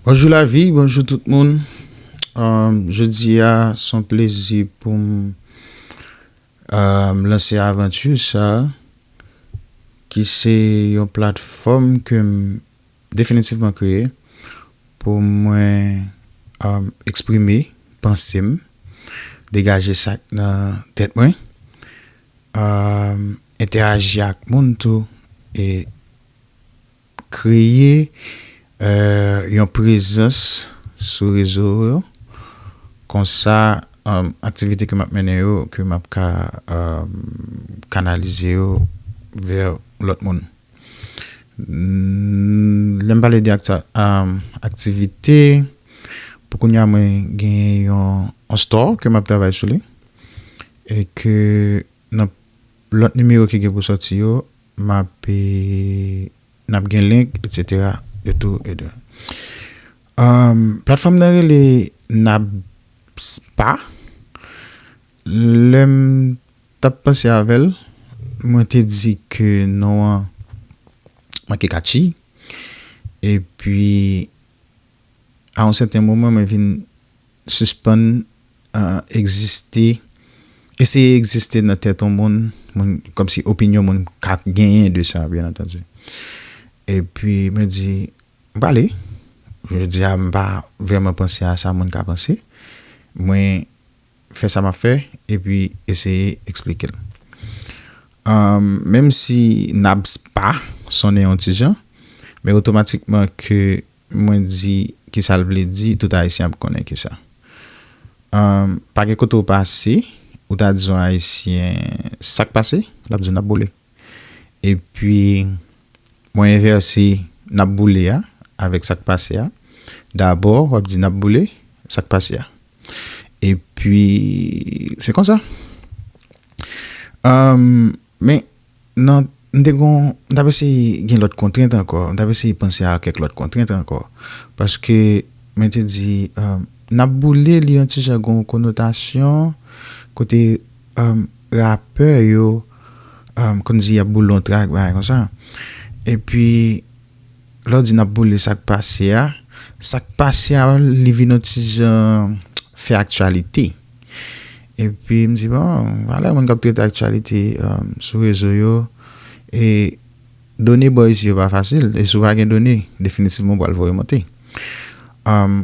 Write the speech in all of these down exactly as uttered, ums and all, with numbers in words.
Bonjou lavi, bonjou tout moun. Um, jodi a, se yon plezi pou m um, lanse avanti sa, ki se yon platfòm ke m definitivman kreye pou mwen um, eksprime panse m, degaje sa k nan tèt mwen, um, entèaji ak moun tou, e kreye euh, yon prezans sou rezo yo. Konsa, um, aktivite ke m ap mennen yo, ke m ap ka um, kanalize yo vè lòt moun. Mm, lè m pale de akti- um, aktivite, pou kounye a mwen gen yon, yon store ke m ap travay sou li. E ke nan lòt nimewo ki gen pou sòti yo, m ap e, n ap gen link, etsetera. Yo tou ede. Um, platfòm nan rele Nabspa. Lè m t ap panse avè l, mwen te di ke non an manke katchi. Epi, a yon sèten moman, mwen vin sispann uh, egziste, eseye egziste nan tèt yon moun, moun kòmsi opinyon moun ka genyen de sa, byen antandi. Epi, mwen di, m prale. Jodi a, m pa vrèman panse a sa moun ka panse. Mwen fè sa m ap fè, epi eseye eksplike l. Um, menm si Nabspa sonnen yon ti jan, men otomatikman ke mwen di ki sa l vle di, tout Ayisyen ap konnen ki sa. Um, pa gen kote w pase, ou ta di yon Ayisyen sa k pase, l ap di w n ap boule. Epi, mwen envèse n ap boule a avèk sa k pase a. Dabò, w ap di n ap boule sa k pase a. Epi, se konsa. Um, men, nan, m te gon, m t ap eseye gen lòt kontrent ankò. M t ap eseye panse a kèk lòt kontrent ankò. Paske, mwen te di, um, n ap boule li yon ti jan gon konotasyon kote um, rapè yo um, konn di y ap boule yon trak, bagay konsa. Epi, lè w di n ap boule sa k pase a, sa k pase a, li vin yon ti jan fè aktyalite. Epi, m di, bon, valè moun k ap trete aktyalite um, sou rezo yo, e done bò isi yo pa fasil. E si w pa gen done, definitivman w pral voye monte. Um,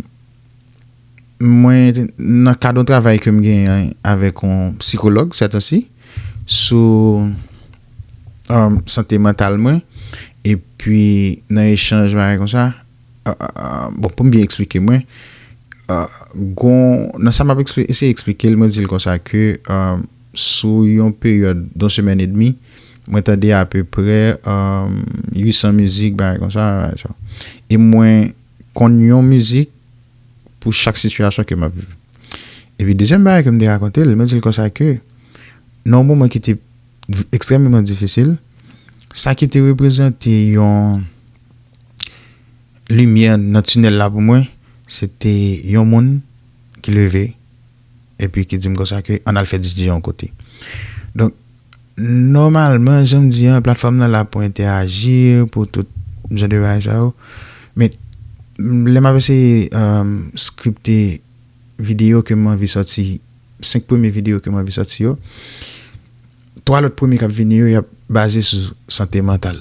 mwen, nan kad yon travay ke m genyen avèk yon sikològ sètansi, sou um, sante mantal mwen, epi nan echanj bagay konsa, uh, uh, bon, pou m byen eksplike mwen, uh, gon, nan sa m ap ekspli- eseye eksplike l, mwen di l konsa ke um, sou yon peryòd yon semèn edmi, mwen tande apeprè um, uit san mizik, bagay konsa, bagay sa. E mwen konn yon mizik pou chak sitiyasyon ke m ap viv. Epi dezyèm bagay ke m te rakonte l, mwen di l konsa ke nan yon moman ki te v- ekstrèmeman difisil, sa ki te reprezante yon limyè nan tinèl la pou mwen, se te yon moun ki leve epi ki di m konsa ke ann al fè D J yon kote. Donk, nòmalman, jan m di an, platfòm nan la pou entèyaji, pou tout jan de bagay sa yo. Men, lè m ap eseye um, skripte videyo ke m anvi sòti, senk premye videyo ke m anvi sòti yo, twa lòt premye k ap vini yo, y ap baze sou sante mantal.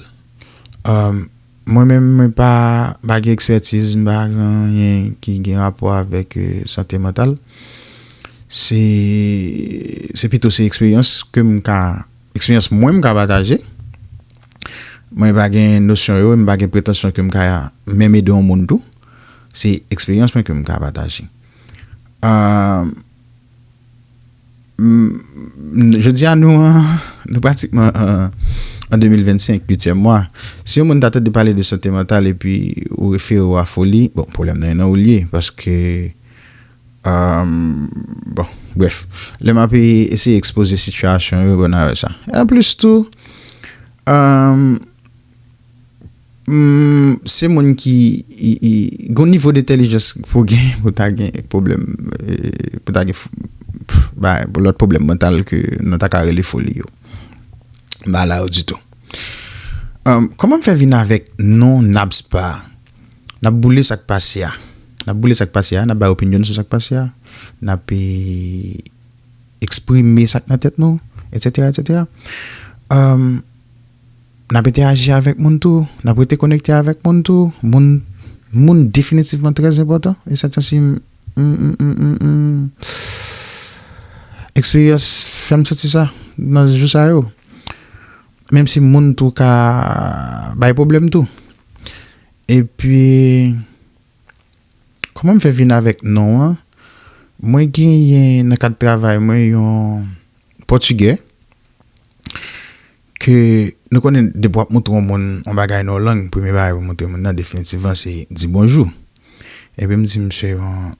Um, mwen menm, mwen pa, pa gen ekspètiz, m pa gen anyen ki gen rapò avèk euh, sante mantal. Se, se pito se eksperyans ke m ka, eksperyans mwen m ka pataje. Mwen pa gen nosyon yo, m pa gen pretansyon ke m ka menm ede yon moun tou. Se eksperyans mwen ke m ka pataje. Uh, jodi a nou an, nou pratikman an, an de mil vennsenk, uityèm mwa. Si yon moun ta tande pale de sante mantal epi ou refere w a foli, bon, pwoblèm nan nan ou l ye, paske, um, bon, brèf, lè m ap eseye ekspoze sitiyasyon yo, bon, avè sa. Anplis tou, um, Mm, se moun ki i, i, gon nivo de entèlijans pou gen pou ta gen pwoblèm, eh, pou ta gen f- ba- pou lòt pwoblèm mantal ke nou ta ka rele foli yo. M pa la yo ditou. Um, kòman m fè vin avèk non Nabspa? N ap boule sa k pase a. N ap boule sa k pase a, n ap bay opinyon nou sou sa k pase a, n ap eksprime sa k nan tèt nou, etsetera, etsetera. N ap entèyaji avèk moun tou, n ap rete konekte avèk moun tou. Moun, moun definitivman trè enpòtan. E sèten si m, m, m, m, m, m, eksperyans fè m santi sa nan jou sa yo. Menm si moun tou ka bay pwoblèm tou. Epi, kòman m fè vin avèk non an? Mwen genyen nan kad travay mwen yon pòtigè ke nou konnen depi w ap montre yon moun yon bagay nan yon lang, premye bagay pou w montre moun nan definitivman se di bonjou. Epi m di misye, bon,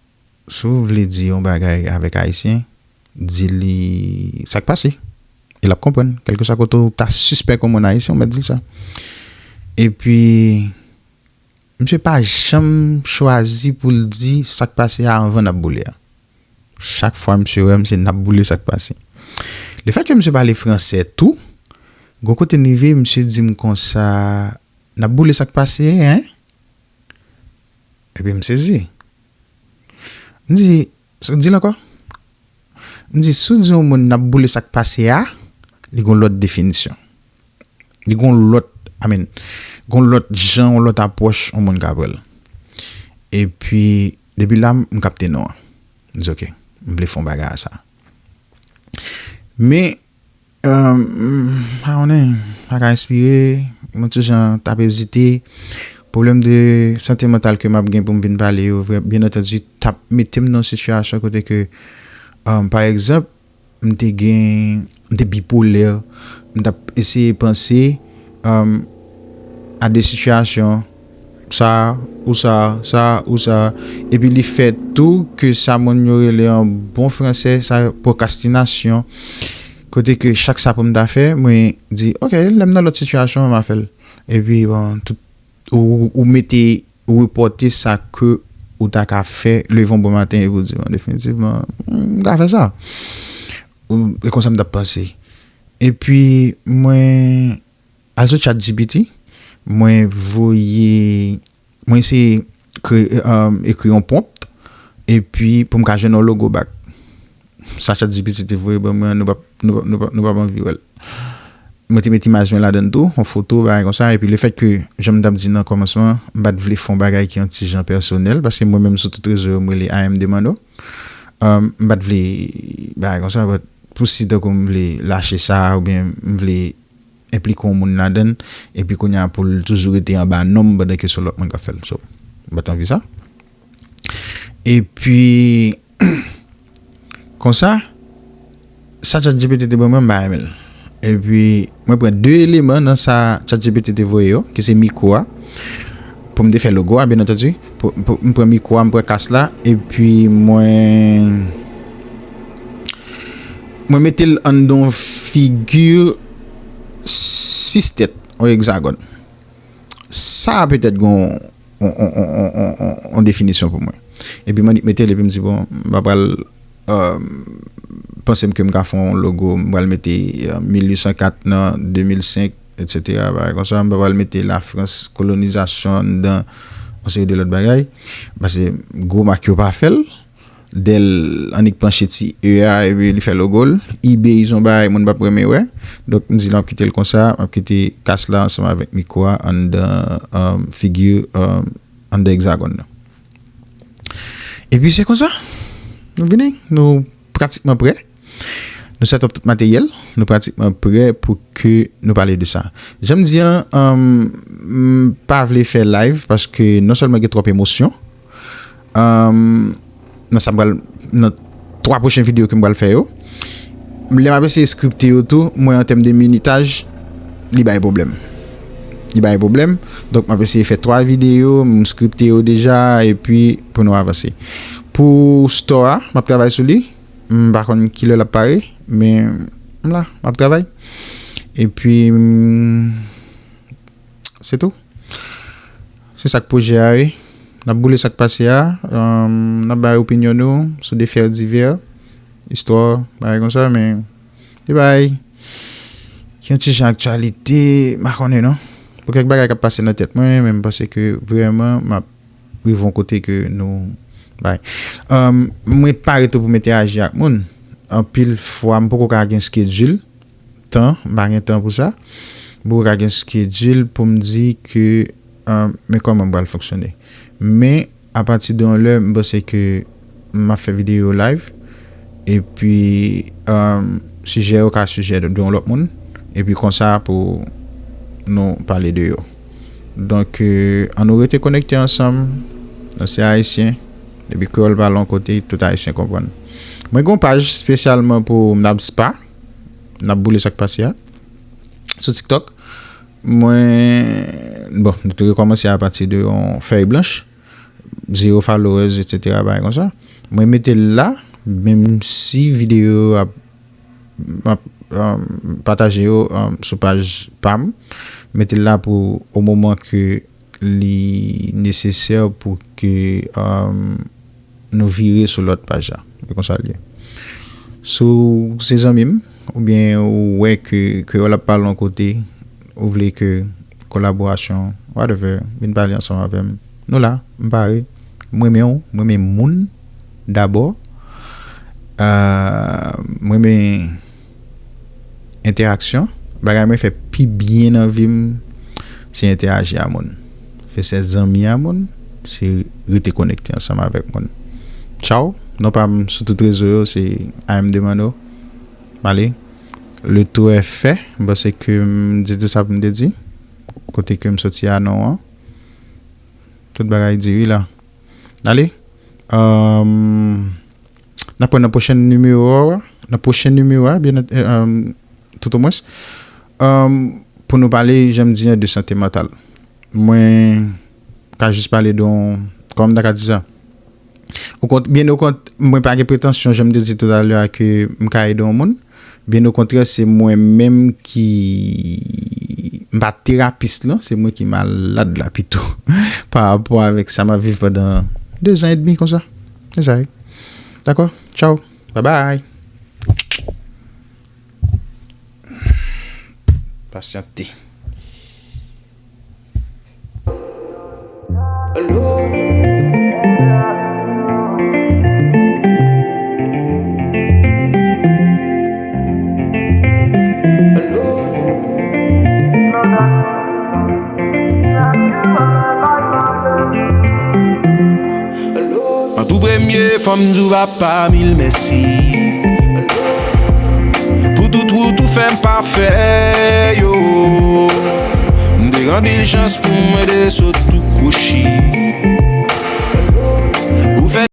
si w vle di yon bagay avèk ayisyen, di li sa k pase. E l ap konprann. Kèlkeswa kote w ta sispèk yon moun ayisyen, w mèt di l sa. Epi, misye pa janm chwazi pou l di sa k pase a anvan n ap boule a. Chak fwa misye wè m, se n ap boule sa k pase. Lefètke misye pale fransè tou, gon kote n rive, misye di m konsa, n ap boule sa k pase, en? Epi m sezi. M di, di l ankò. M di, si w di yon moun n ap boule sa k pase a, li gon lòt definisyon. Li gon lòt, I mean, gon lòt jan, yon lòt apwòch yon moun ka pran l. Epi, depi la, m kapte non an. M di, oke, m vle fè yon bagay a sa. Men, euh, m pa konnen, m pa ka espere, mwen tout jan t ap ezite. Pwoblèm de sante mantal ke m ap gen pou m vin pale yo, vrè, byen antandi, t ap mete m nan yon sitiyasyon kote ke, euh, pa egzanp, m te gen, m te bipolè, m t ap eseye panse, um, a de sitiyasyon, sa, ou sa, sa, ou sa, epi li fè tou ke sa moun yo rele an bon fransè, sa pwokrastinasyon, kote ke chak sa pou m ta fè, mwen di, oke, lè m nan lòt sitiyasyon, m a fè l. Epi, bon, tout, ou, ou mete ou repòte sa ke ou ta ka fè, leve yon bon maten epi w di, bon, definitivman, m ka fè sa. Ou, e konsa m t ap panse. Epi, mwen al sou ChatGPT, mwen voye, mwen eseye kre-, um, ekri yon prompt, epi pou m ka jwenn yon logo back. Sa ChatGPT te voye ban mwen, nou p ap, nou p ap, nou p ap, nou p ap anvi wè l. Mwen te met imaj mwen ladan l tou, yon foto, bagay konsa, epi lefètke, jan m t ap di nan kòmansman, m pa t vle fè yon bagay ki yon ti jan pèsonèl, paske mwen menm sou tout rezo yo, m rele I am Demano. Um, m pa t vle bagay konsa, but pou si tankou m vle lache sa, oubyen m vle enplike yon moun ladan l, epi kounye a pou l toujou rete anba non m pandan ke se yon lòt moun k ap fè l. So, m pa t anvi sa. Epi, konsa, sa ChatGPT te ban mwen, m pa renmen l. Epi, mwen pran de eleman nan sa ChatGPT te voye yo, ki se mikwo a, pou m te fè logo a, byen antandi. Pou, pou, m pran mikwo a, m pran kas la, epi mwen, mwen mete l anndan yon figi sis tèt, yon egzagòn. Sa a petèt gon yon, yon, yon, yon, yon, yon, yon definisyon pou mwen. Epi m annik mete l, epi m di, bon, m pa pral, euh, panse m ke m ka fè yon logo, m pral mete, euh, mil uit san kat nan de mil senk, etsetera, bagay konsa. M pa pral mete Lafrans, kolonizasyon anndan, yon seri de lòt bagay. Paske gwo mak yo pa fè l. Dèl annik panche ti e a epi li fè logo l. eBay se yon bagay moun p ap renmen wè. Donk, m di l m ap kite l konsa, m ap kite kas la ansanm avèk mikwo a anndan, um, figi, um, anndan egzagòn nan. Epi se konsa, nou vini, nou pratikman prè. Nou set up tout materyèl, nou pratikman prè pou ke nou pale de sa. Jan m di an, um, m pa vle fè live paske non sèlman gen twòp emosyon, um, nan sa m pral, nan twa pwochen videyo ke m pral fè yo, lè m ap eseye skripte yo tou, mwen an tèm de minitaj, li bay pwoblèm. Li bay pwoblèm. Donk, m ap eseye fè twa videyo, m skripte yo deja, epi pou nou avanse. Pou store a, m ap travay sou li. M pa konn kilè l ap pare, men m la, m ap travay. Epi, m, se tou. Se sa k pwojè a ye. N ap boule sa k pase a. N ap bay opinyon nou sou de fè divè, istwa, bagay konsa, men se bagay ki yon ti jan aktyalite, m pa konnen non. Pou kèk bagay k ap pase nan tèt mwen, men m panse ke vrèman m ap rive yon kote ke nou bay. Um, mwen pare tou pou m enteraji ak moun. Anpil fwa, m poko ka gen schedule, tan, m pa gen tan pou sa. M poko ka gen schedule pou m di ke, um, men kòman m pral fonksyone. Men, apati de yon lè, m panse ke m ap fè videyo live, epi, um, sijè yo ka sijè de, de yon lòt moun, epi konsa pou nou pale de yo. Donk, euh, ann nou rete konekte ansanm, nou se Ayisyen, depi kreyòl pale yon kote, tout Ayisyen konprann. Mwen gen yon paj espesyalman pou Nab Spa, Nab Boule Sa K Pase a, sou TikTok. Mwen, bon, nou te rekòmanse apati de yon fèy blanch, zewo followers, etsetera, bagay konsa. Mwen mete l la, menm si videyo ap, ap, um, pataje yo, um, sou paj pa m, mete l la pou o moman ke li nesesè pou ke, um, nou vire sou lòt paj la. E konsa l ye. Si w se zanmi m, oubyen ou wè ke kreyòl ap pale yon kote, ou vle ke kolaborasyon, whatever, vin pale ansanm avè m. Nou la, m pare. M renmen w, m renmen moun dabò. Euh, m renmen entèraksyon. Bagay mwen fè pi byen nan vi m, se entèaji a moun. Fè sèl zanmi a moun, se rete konekte ansanm avèk moun. Tchaw, non pa m sou tout rezo yo, se A M Demando. M ale. Le tour est fait. M panse ke m di tout sa pou m te di. Kote ke m soti a non an. Tout bagay di wi la. Ale. Euh, n ap wè nan pwochèn nimewo a, nan pwochen nimewo a, byen, euh, tout omwens, euh, pou nou pale, jan m di an, de sante mantal. Mwen ka jis pale de yon, kòman m ta ka di sa? Okont-, byen okont, mwen pa gen pretansyon, jan m te di toutalè a, ke m ka ede yon moun. Byen okontrè, se mwen menm ki, m pa terapis lan, se mwen ki malad la pito. Pa rapò avèk sa m ap viv pandan de zan edmi konsa. Se sa, wi. Dakò? Tchaw. Bye bye. Pasyante. An tou premye, fò m di w papa mil mèsi pou tout wout ou fè m pa fè yo. M te gen anpil chans pou m rete sot tou kwochi.